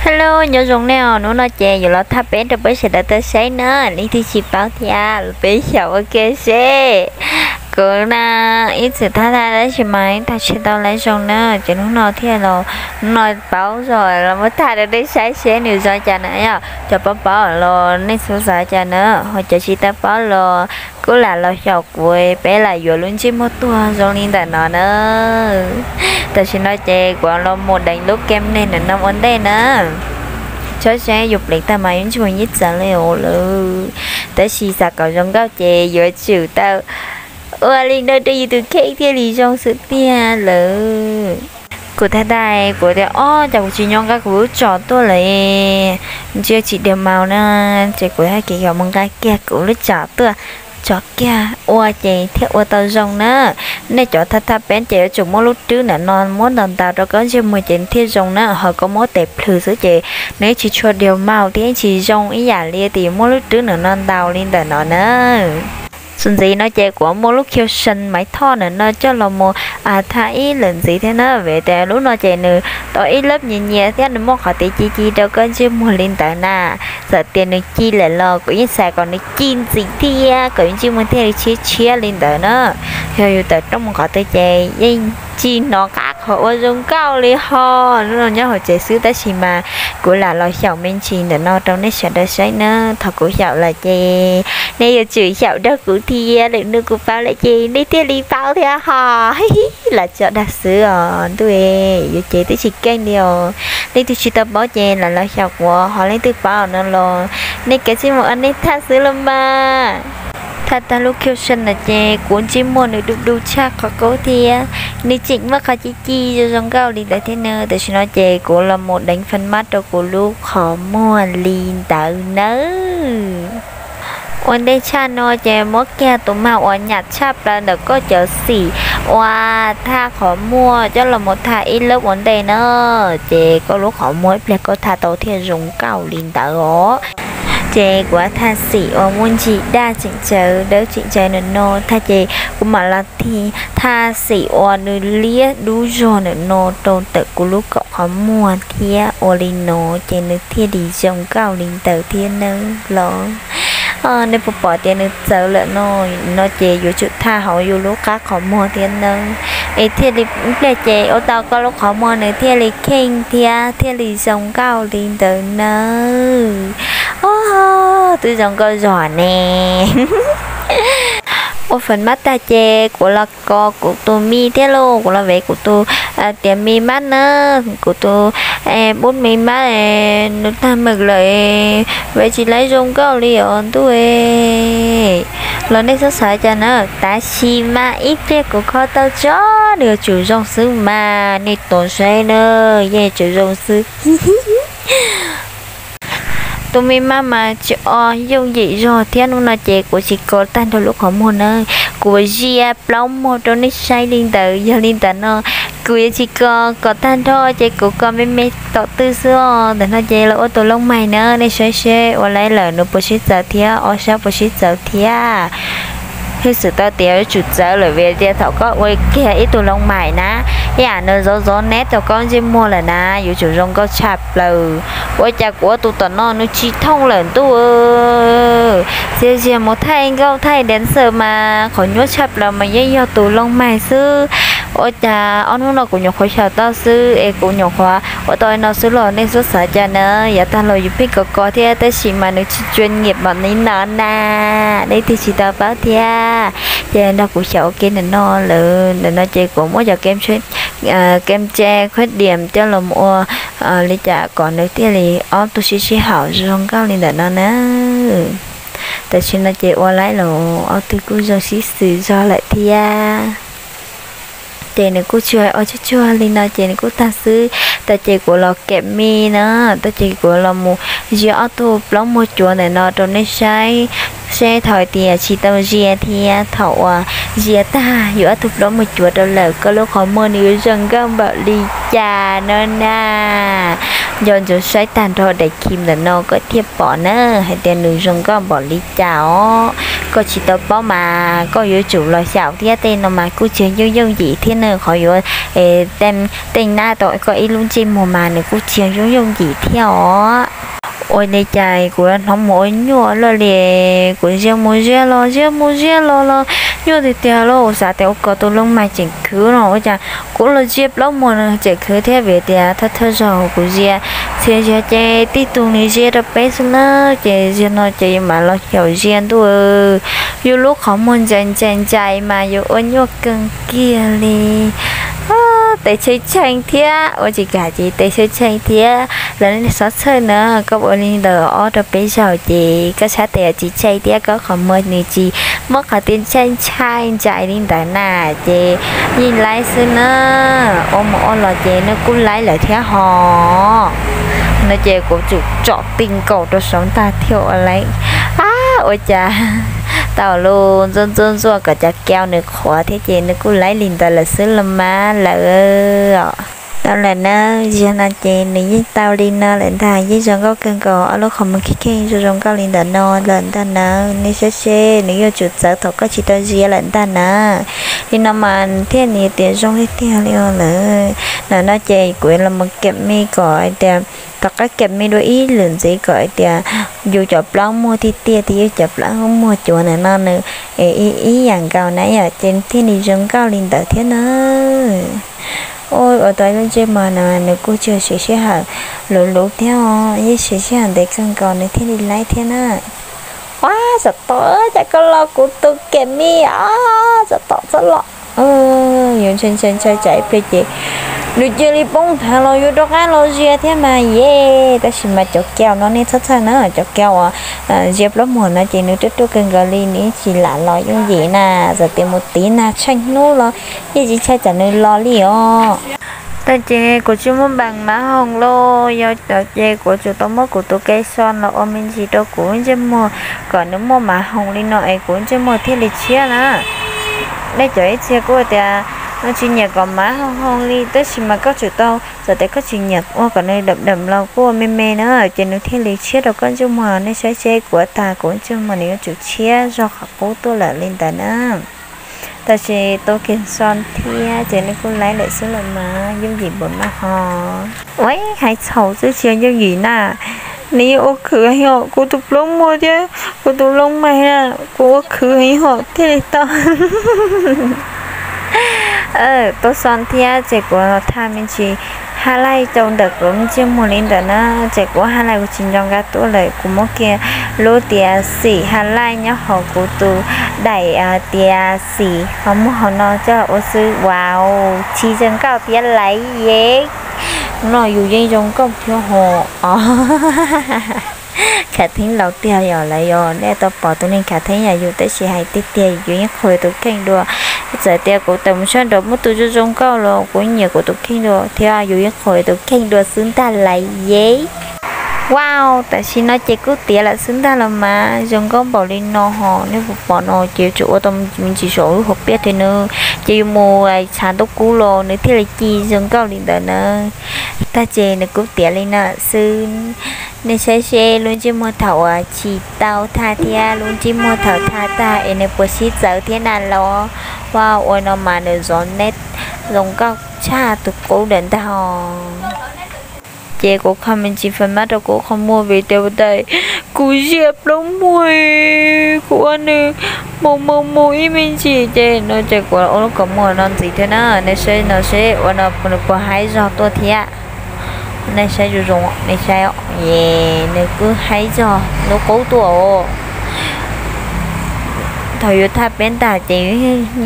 Hello, nyob zoo nej os, hnub no ces yuav los thaj peb rau peb sawv daws tau saib na, leej twg tsis paub thiab los peb xyaum ua ke seb. Kuv na, ib txwm thaj thaj tab sis mas ib tag tsis tau laib zoo na, ces hnub no thiaj los, hnub no paub zoo los muab thaj rau nej saib seb nws zoo cas na yom. Cov paub paub los nej xav xav cas na, ho cov tsis tau paub los kuj lam los xyaum kuv, peb lam yuav lub ntsej muag tuag zoo li ntawm no na. Tam sim no ces kuv los mus deev lub game neeg ntawm no ua ntej na. Tsob seb yus pleev tag mas yuav ntsuag yeej txawv li os lawm, tab sis xav kom zoo nkauj ces yuav tsum tau ua li no rau yus tus kheej thiaj li zoo xwb tiag lawm. Kuv thaj thaj kuv tias, ob, cas kuv tsis nco nqa kuv lub tsov tuaj lawm, ntshe tsis diav maus na, ces kuv haj kev yuav mus nqa kiag kuv lub tsov tuaj, tsov kiag ua ces thiaj ua tau zoo na. Nej cov thaj thaj peb ces yuav tsum muab lub rwb ntawm no muab ntaus ntaus rau koj ntsej muag ces thiaj zoo na, ho koj muab tes plhws xwb ces nws tsis tshua diav maus thiab tsis zoo ib yam li tias yuav muab lub rwb ntawm no ntaus li ntawm no na. Xus ntxiv no ces kuv muaj lub cushion maiv thoj ntawm no coj los mus thaj ib lawm ntxiv thiab na, vim tias lub no ces nws tau ib lab nyias nyias thiab nws muaj qhov tiav ci ci rau koj ntsej muag li ntawd na. Txawm tias nws ci lawm los kuv yeej xav kom nws ci ntxiv thiab kom yus ntsej muag thiaj li tshiab tshiab li ntawd na. Yog yus tawm rooj mus qhov twg ces yeej tsis hnov qab qhov ua zoo nkauj li ho. Hnub no nyob hauv tsev xwb tab sis mas kuv lam los xyaum me ntsis ntawm no rau nej sawv daws saib na. Thaum kuv xyaum lawm ces nej yuav tsum xyaum nrog kuv thiab, lwm hnub kuv paub lawm ces nej thiaj li paub thiab ho. Lam tso dag xwb os ntuj, yuav cev twb tsis keej li os. Leej twg tsis tau paub ces lam los xyaum kuv, ho leej twg paub no los nej kav tsij mus ua nej thaj xwb los mas. Thaj tag lub cushion no ces kuv ntsej muag nws du du tshaj qhov qub thiab, nws tseem muaj qhov ci ci zoo zoo nkauj li ntawd thiab na. Tam sim no ces kuv los mus deev fan mab rau kuv lub qhov muag li ntawd nawb. Ua ntej tshaj no ces muab kiag tus mag uas nyam tshaj plaws ntawm koj cov xim uas thaj qhov muag coj los mus thaj ib lub ua ntej na, ces koj lub qhov muag ib pliag koj thaj tau thiaj zoo nkauj li ntawd os. Ces kuv thaj xim uas muaj ntsis daj tseem tsawv dawb tseem tsawv ntawm no thaj ces kuv mam los thaj xim uas nws liab dub zog ntawm no rau ntawm kuv lub kaum qhov muag thiab ua li no ces nws thiaj li zoo nkauj li ntawd thiab nawb los. Nej puas pom tias nws txawv lawm no, no ces yuav tsum thaj hauv yus lub qab qhov muag thiab nawb, es thiaj li ib pliag ces ua tau koj lub qhov muag nws thiaj li kheej thiab thiaj li zoo nkauj li ntawd nawb. Os, twb zoo nkauj zog ne. Ua fan mab tag ces kuv los kov kuv tus mi thiab lauj, kuv los vev kuv tus tiav mi mab na, kuv tus bub mi mab nws tag mem lawm, vev tsis laib zoo nkauj li os ntuj. Los nej txhob xav cas na, tab sis mas ib pliag kuv kho tau tso nws yuav tsum zoo xwb mas, nej tos saib na, yeej yuav tsum zoo xwb. Tus me mab mas tsis o yooj yim zog thiab, hnub no ces kuv tsis kov tag nrho lub qhov muag na, kuv zia plaub muag rau nej saib li ntawd. Yog li ntawd no kuv yuav tsis kov kom tag nrho, ces kuv kov me me tom twg xwb os. Ntawm no ces los ua tus loo mais na, nej saib seb ua laib lawm nws puas sib txawv thiab, ob sab puas sib txawv thiab. Hwj xwm tau tias yuav tsum txawv lawm vim tias thaum koj ua kiag ib tug loo mais na, ib yam nws zov zov neb rau koj ntsej muag lawm na, yuav tsum zoo nkauj tshaj plaws. Ua cas kuv ua tus tom no nws tsis thooj lawm ntuj. Txias zias mus thaij nkauj thaij dancer mas qhov nyuaj tshaj plaws mas yeej yog tus loo mais xwb. Ua cas ob hnub no kuv nyuam qhuav xyaum tau xwb es kuv nyuam qhuav ua tau li no xwb los nej txhob xav cas na. Yav tag los yus pheej kov kov thiab tab sis mas nws tsis tshua nyiam npaum li no na. Nej twb tsis tau paub thiab ces nrog kuv xyaum ua ke ntawm no lawm. Ntawm no ces kuv muab cov kem tse khuab diam coj los ua li cas kom nws thiaj li ob tug sib sib haum zoo nkauj li ntawm no na. Tam sim no ces ua laib los ob tug kuj zoo sib xws zog lawm thiab. Ces nws kuj tsuag ua tsuag tsuag li no ces nws kuj tag xwb. Tag ces kuv los kem mi na, tag ces kuv los mus zia ob tug plaub muag cuav ntawm no rau nej saib, seb thaum tias tsis tau zia thiab thaum uas zia tag yus ob tug plaub muag cuav rau lawm koj lub qhov muag nws yuav zoo nkauj npaum li cas no na. Nco ntsoov saib tag nrho daim khi ntawm no koj thiaj pom na hais tias nws zoo nkauj npaum li cas os. Koj tsis tau paub mas koj yuav tsum los xyaum thiab, tej no mas kuj tsis yooj yooj yim thiab na, qhov yuav tej nab tau koj ib lub ntsej muag mas nws kuj tsis yooj yooj yim thiab os. Ua li cas kuv hnov mus ua nyuaj luaj li, kuv zias mus zias los zias mus zias los los nyuaj tiag tiag lauj. Xav tias ua kom tus loo mas tseem khwv no ua cas kuv los zias plaub muag no tseem khwv thiab, vim tias thawj thawj zaug kuv zias txhia ziag ces tib tug nws zias rau peb xwb na, ces ziag no ces yus mam los xyaum zias ntuj, yus lub qhov muag ntsais ntsais ntsais mas yus ua nyuaj kawg kiag li. Tes tshee tshee thiab, ua tsis kam ces tes tshee tshee thiab. Lawv xov txhawj na, koj ua li ntawd ob rau peb zaug ces koj sab tes tsis tshee thiab koj qhov muag nws tsis muab qhov tias ntshai ntshai ntsais li ntawd na, ces yeej laib xwb na. Ua mus ua los ces nws kuj laib lawm thiab hos. No ces kuv tsum tsom ti nkaus rau saum ntag thiab ua laib. Ab, ua cas tau lus ntxuaj ntxuaj ntxuaj kom cov kau nws qhuav thiab ces nws kuj laib li ntawd lawm xwb los mas lawm. Tau lawm na, ziag no ces nws yeej tau li no lawm ntag, yeej zoo nkauj kawg nkaus, ob lub qhov muag kheej kheej zoo zoo nkauj li ntawm no lawm ntag na. Nej saib seb nws yuav tsum txawv thaum koj tsis tau zias lawm ntag na. Li no mas thiaj li tias zoo tiag tiag li os lawm. Ntawm no ces kuv los mus kam me kom hais tias, tom qab kam me dua ib lwm ntxiv kom hais tias yus cov plaub muag tiag tiag thiab yus cov plaub muag cuav ntawm no nws ib yam nkaus na yom, ces thiaj li zoo nkauj li ntawd thiab na. Ua tau lub ntsej muag no nws kuj tsis siv sij hawm luv luv thiab, yeej siv sij hawm ntev kawg nkaus nws thiaj li laib thiab na. Ua, tsam tom cas koj los kuv tus kam me os, tsam tom txhob los. Yuav ntshai ntshai ntshai tsam ib pliag ces nws cia li poob nthav los yuav rov qab los zias thiab mas yes. Tab sis mas cov kau no nej txhob txhawj na, cov kau uas zias plaub muag no ces nws ruaj ruaj kawg nkaus li, nws yeej tsis lam los yooj yim na. Txawm tias mus tiv nag tsheej hnub los yeej tsis ntshai tsam nws los li os. Tag ces kuv tsis muaj npeem mav hoom lauj, yog ces kuv tsum tau muab kuv tus kev so los ua me ntsis rau kuv ntsej muag kom nws muaj mav hoom li no es kuv ntsej muag thiaj li tshiab na. Nej cov ib txhia kuj tias tsis nyiam kom mav hoom hoom li, tab sis mas koj tsum tau, txawm tias koj tsis nyiam ua kom nws dam dam los kuj ua me me na, ces nws thiaj li tshiab rau koj ntsej muag. Nej saib seb kuv ua tag kuv ntsej muag nws yuav tsum tshiab zog qhov qub tuaj lawm li ntawd na. Tab sis tus kev so thiab ces nws kuj laib lawm xwb los mas yooj yim npaum no ho. Ua hais txhaum xwb tsis yooj yim na, nws yeej ua khwv heev os, kuv tus plaub muag thiab kuv tus loo mais na, kuv ua khwv heev hom thiaj li tau. Tuaj so thiab ces kuv thaj me ntsis highlight rau ntawm kuv ntsej muag li ntawd na, ces kuv highlight kuv tsis nco nqa tuaj lawm, kuv muab kiag lub tias xim highlight nyob hauv kuv tus daim tias xim qhov muag hauv no coj los ua xwb. Wow, tsis zoo nkauj thiab laiv yeej. No yus yeej zoo nkauj thiab ho. Khav theeb laus tiag yom, lawv yog nej tau pom tus neeg khav theeb yam yus, tab sis hais tiag tiag yus yeej qhuas tus kheej dua. Txawm tias kuv tawm mus sab nraud muaj tus zoo zoo nkauj los kuv nyiam kuv tus kheej dua thiab, yus yeej qhuas tus kheej dua xwb ntag laiv yeej. Wow, tam sim no ces kuj tiav lawm xwb ntag los mas zoo nkauj npaum li no ho, nej puas pom no ces yuav tsum ua tau me ntsis saum lub hauv pliaj thiab nawb, ces yus mus tshav ntuj kub los nws thiaj li ci zoo nkauj li ntawd na. Tag ces nws kuj tiav li no xwb. Nej saib seb lub ntsej muag thaum uas tsis tau thaj thiab lub ntsej muag thaum thaj tag es nws puas sib txawv thiab na los. Ua ua no mas nws zov neb zoo nkauj tshaj tus qub lawm ntag. Ces kuv kho me ntsis fas mab rau kuv qhov muag vim tias ua ntej kuv zias plaub muag, kuv ua nws mus mus mus ib me ntsis ces no ces kuv ua lub kaus muag no ntxiv thiab na. Nej saib no seb ua no nws puas haib zog tuaj thiab. Nej saib zoo zoo, nej saib, nws kuj haib zog lub qub tuaj os. Thaum yus thaj peb ntag ces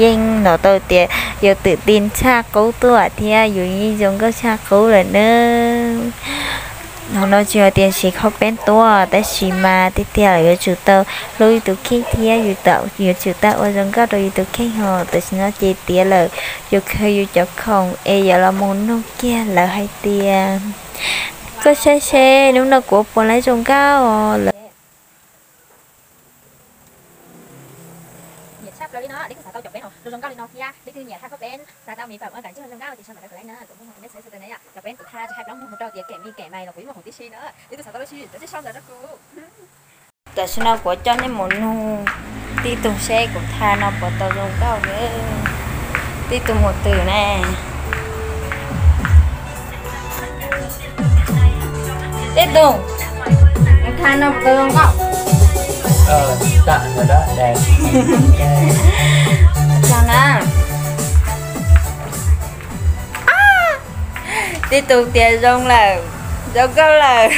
yeej hnov tau tias yus twm ti tshaj qub tuaj thiab yus yeej zoo nkauj tshaj qub lawm nawb. Hnub no tsis yog tias siv qhov peb tuaj, tab sis mas tiag tiag lawm yuav tsum tau hlub yus tus kheej thiab yuav tsum tau ua zoo nkauj rau yus tus kheej ho. Tam sim no ces tiav lawm, yus khaws yus cov khoom es yuav los mus nug kiag lawv hais tias, koj saib seb hnub no kuv puas laib zoo nkauj lawm. Zoo nkauj li no thiab, leej twg nyiam thaij phob peb xav tau mis pam ua kam ntsuag zoo nkauj ces sau ntawm no kuv like na, kuv muaj hauv neb xav tau na yom, los peb kuv thaij tsis hais plaub mus rau tias kem me kem mais los kuv ib muag khoom tib si na, leej twg xav tau lub sij hawm ces sau ntawm rau kuv. Tam sim no kuv coj nej mus nug tib tug seb kuv thaij no puas tau zoo nkauj, tib tug mus twg ne. Tib tug, kuv thaij no puas tau zoo nkauj? Tib tug tias zoo lawm, zoo nkauj lawm.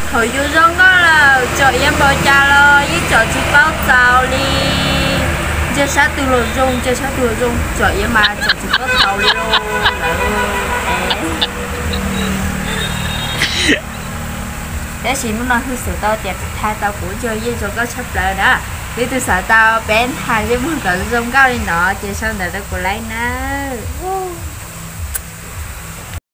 Thaum yus zoo nkauj lawm tsom iav npaum cas los yeej tsom tsis paub txaus li. Ntsia sab twg los zoo, ntsia sab twg los zoo, tsom iav mas tsom tsis paub txaus li lawm. Tab sis hnub no hwj xwm tau tias kuv thaij tau kuv ntsuag yeej zoo nkauj tshaj plaws na. Leej twg xav tau peb thaij yeej muag kom zoo nkauj li no ces sau ntawm rau kuv like nawb.